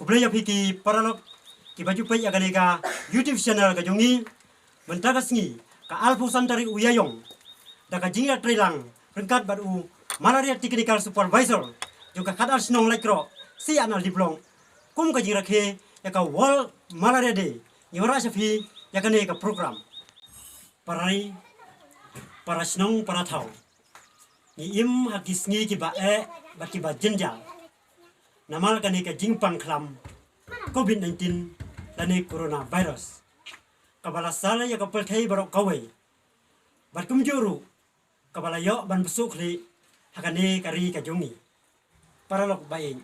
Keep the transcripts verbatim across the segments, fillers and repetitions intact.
Khublei ïa phi ki paralok kiba ju peit ïa kane ka YouTube channel ka jong ngi. Mynta ka sngi ka arphew san tarik u Ïaïong, da ka jingïatreilang ryngkat bad u Malaria Technical Supervisor jong ka khatar shnong Laitkroh, Syed Arnal Diplong, kum ka jingrakhe ïa ka World Malaria Day, ngi wanrah sha phi ïa kane ka program. Para ri, para shnong, para thaw, ngi im ha ki sngi kiba eh bad kiba jynjar namar kane ka jingpang khlam Covid nineteen lane coronavirus, kaba la sar ïa ka pyrthei baroh kawei, bad kumjuh ruh kaba la ïoh ban bsut khlieh ha kane ka ri ka jong ngi. Paralok ba ïeit,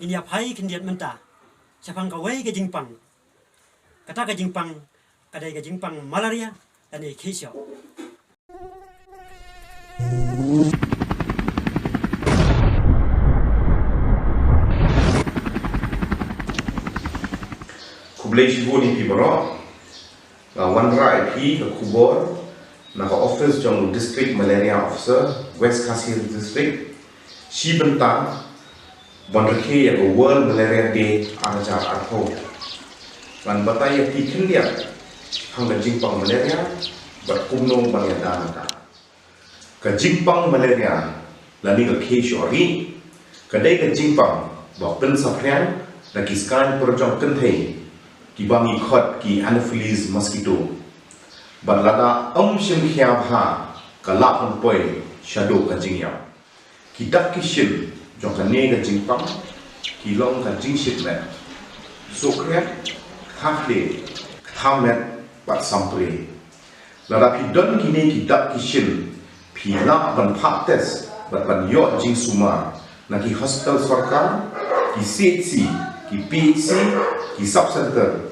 ngin ïa phai khyndiat mynta shaphang kawei ka jingpang. Kata ka jingpang ka dei ka jingpang malaria lane khih shoh. Khublei shibun ïa phi baroh. Nga wanrah ïa phi ka khubor na ka office jong u District Malaria Officer, West Khasi Hills District, shi bynta ban rakhe ïa ka World Malaria Day ar hajar arphew. Ngan batai ïa phi khyndiat shaphang ka jingpang malaria bad kumno ban ïada na ka. Ka jingpang malaria lane ka khih shoh rieh ka dei ka jingpang ba pynsaphriang da ki skaiñ pyrjong kynthei kiba ngi khot ki Anopheles mosquito. Bad lada ym shim khia bha ka lah ban poi shaduh ka jingïap. Ki dak ki shin jong kane ka jingpang ki long ka jingshit met, sukriat, kha khlieh, kha met bad sampre. Lada phi don kine ki dak ki shin, phi lah ban phah test bad ban ïoh jingsumar na ki hospital sorkar, ki C H C, ki P H C, ki sub center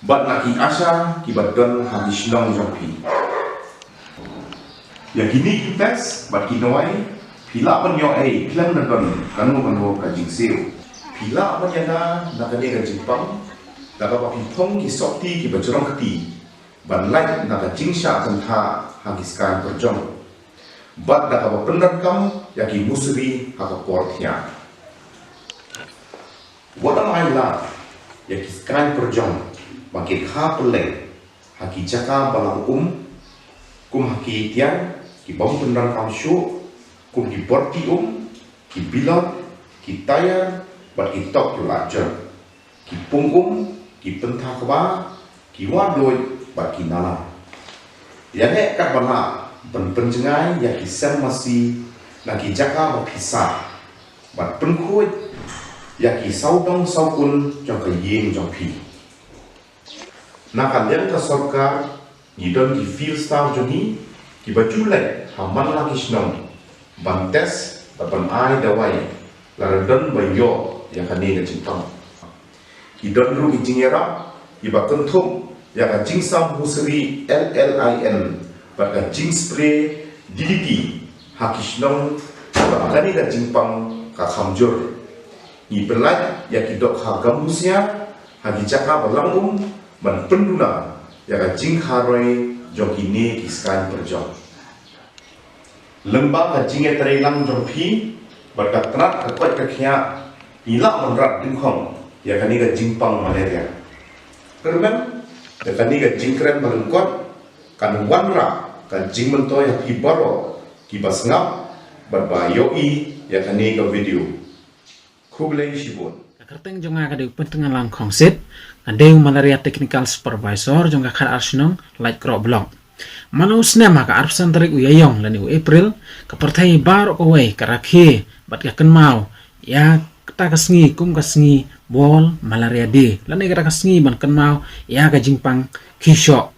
bad na ki ASHA kiba don ha ki shnong jong phi. Ïa kine ki test bad ki dawai phi lah ban ïoh ei khlem da don kano kano ka jingsiew. Phi lah ban ïada na kane ka jingpang da kaba phi phong ki sohkti kiba jrong kti ban lait na ka jingshah thyntha ha ki skaiñ pyrjong bad da kaba pyndonkam ïa ki musari ha ka por thiah. Wat ym ai lad ïa ki skaiñ pyrjong ba ki kha pylleng ha ki jaka ba lang um, kum ha ki tiang ki bym pyndonkam shuh, kum ki borti um, ki bilot, ki taiar bad ki tok ki la jot, ki pung um, ki pyntha kba, ki wah duid bad ki nala. Ïaleh katba lah ban pynjngai ïa ki sem masi na ki jaka ba phi sah bad pynkhuid ïa ki sawdong sawkun jong ka ïing jong phi. Na ka liang ka sorkar ngi don ki field staff jong ngi kiba ju leit ha man la ki shnong ban test bad ban ai dawai lada don ba ïoh ïa kane ka jingpang. Ki don ruh ki jingïarap kiba kynthup ïa ka jingsam musari L L I N bad ka jingspray D D T ha ki shnong ba kane ka jingpang ka kham jur. Ngi pynlait ïa ki dohkha gambusia ha ki jaka ba lang um ban pynduna ïa ka jingkha roi jong kine ki skaiñ pyrjong. Lyngba ka jingïatreilang jong phi bad ka tnat ka koit ka khiah, ngi lah ban rat dyngkhong ïa kane ka jingpang malaria. Kyrmen da kane ka jingkren ba lyngkot, kan wanrah ka jingmyntoi ha phi baroh kiba sngap bad ba ïohi ïa kane ka video. Khublei shibun. Ka kyrteng jong nga ka dei u Pynthnglang Khongsit, nga dei u Malaria Technical Supervisor jong ka khatar shnong Laitkroh Block. Man la u snem ha ka arphew san tarik u Ïaïong lane u April, ka pyrthei baroh kawei ka rakhe bad ka kynmaw ïa kata ka sngi kum ka sngi World Malaria Day lane kata ka sngi ban kynmaw ïa ka jingpang khih shoh.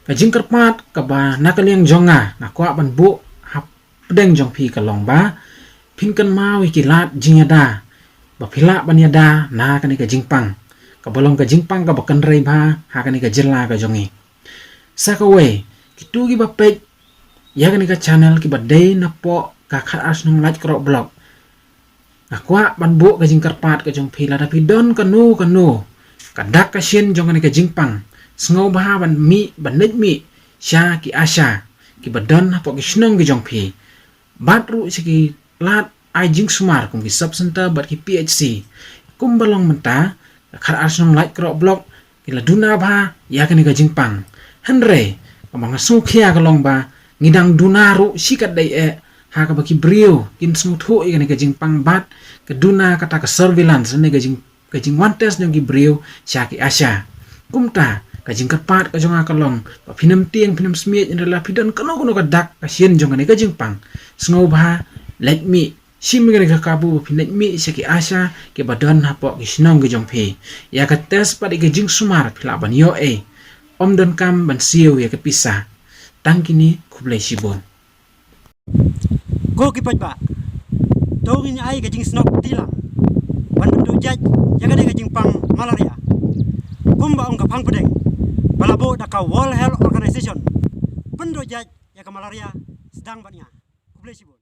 Ka jingkyrpad kaba na ka liang jong nga nga kwah ban buh hapdeng jong phi ka long ba phin kynmaw ïa ki lad jingïada ba phi lah ban ïada na kane ka jingpang kaba long ka jingpang kaba kynrei bha ha kane ka jylla ka jong ngi. Sa kawei, kito kiba peit ïa kane ka channel kiba dei napoh ka khatar shnong Laitkroh Block, nga kwah ban buh ka jingkyrpad ka jong phi, lada phi don kano kano ka dak ka shin jong kane ka jingpang, sngewbha ban mih ban leit mih sha ki ASHA kiba don hapoh ki shnong ki jong phi, bad ruh sha ki lad ai jingsumar kum ki sub center bad ki P H C. Kumba long mynta, ka Khar Ar Shnong Laitkroh Block ki la duna bha ïa kane ka jingpang. Hynrei kaba nga sngewkhia ka long ba ngi dang duna ruh shi katdei eh, ha kaba ki briew kin sngewthuh ïa kane ka jingpang bad ka duna kata ka surveillance ne ka jing ka jingwan test jong ki briew sha ki ASHA. Kumta ka jingkyrpad ka jong nga ka long ba phin ym tieng, phin ym smiej, ynda la phi don kano kano ka dak ka shin jong kane ka jingpang, sngewbha leit mih, shim ïa kane ka kabu ba phin leit mih sha ki ASHA kiba don hapoh ki shnong ki jong phi. Ïa ka test bad ïa ka jingsumar phi lah ban ïoh ei. Ym donkam ban siew ïa ka pisa. Tang kine, khublei shibun. Ko ki paidbah, to ngin ai ka jingsngew kti lang ban pynduh jait ïa kane ka jingpang malaria. Kumba ong ka phang pdeng ba la buh da ka World Health Organization, pynduh jait ïa ka malaria sdang bad nga. Khublei shibun.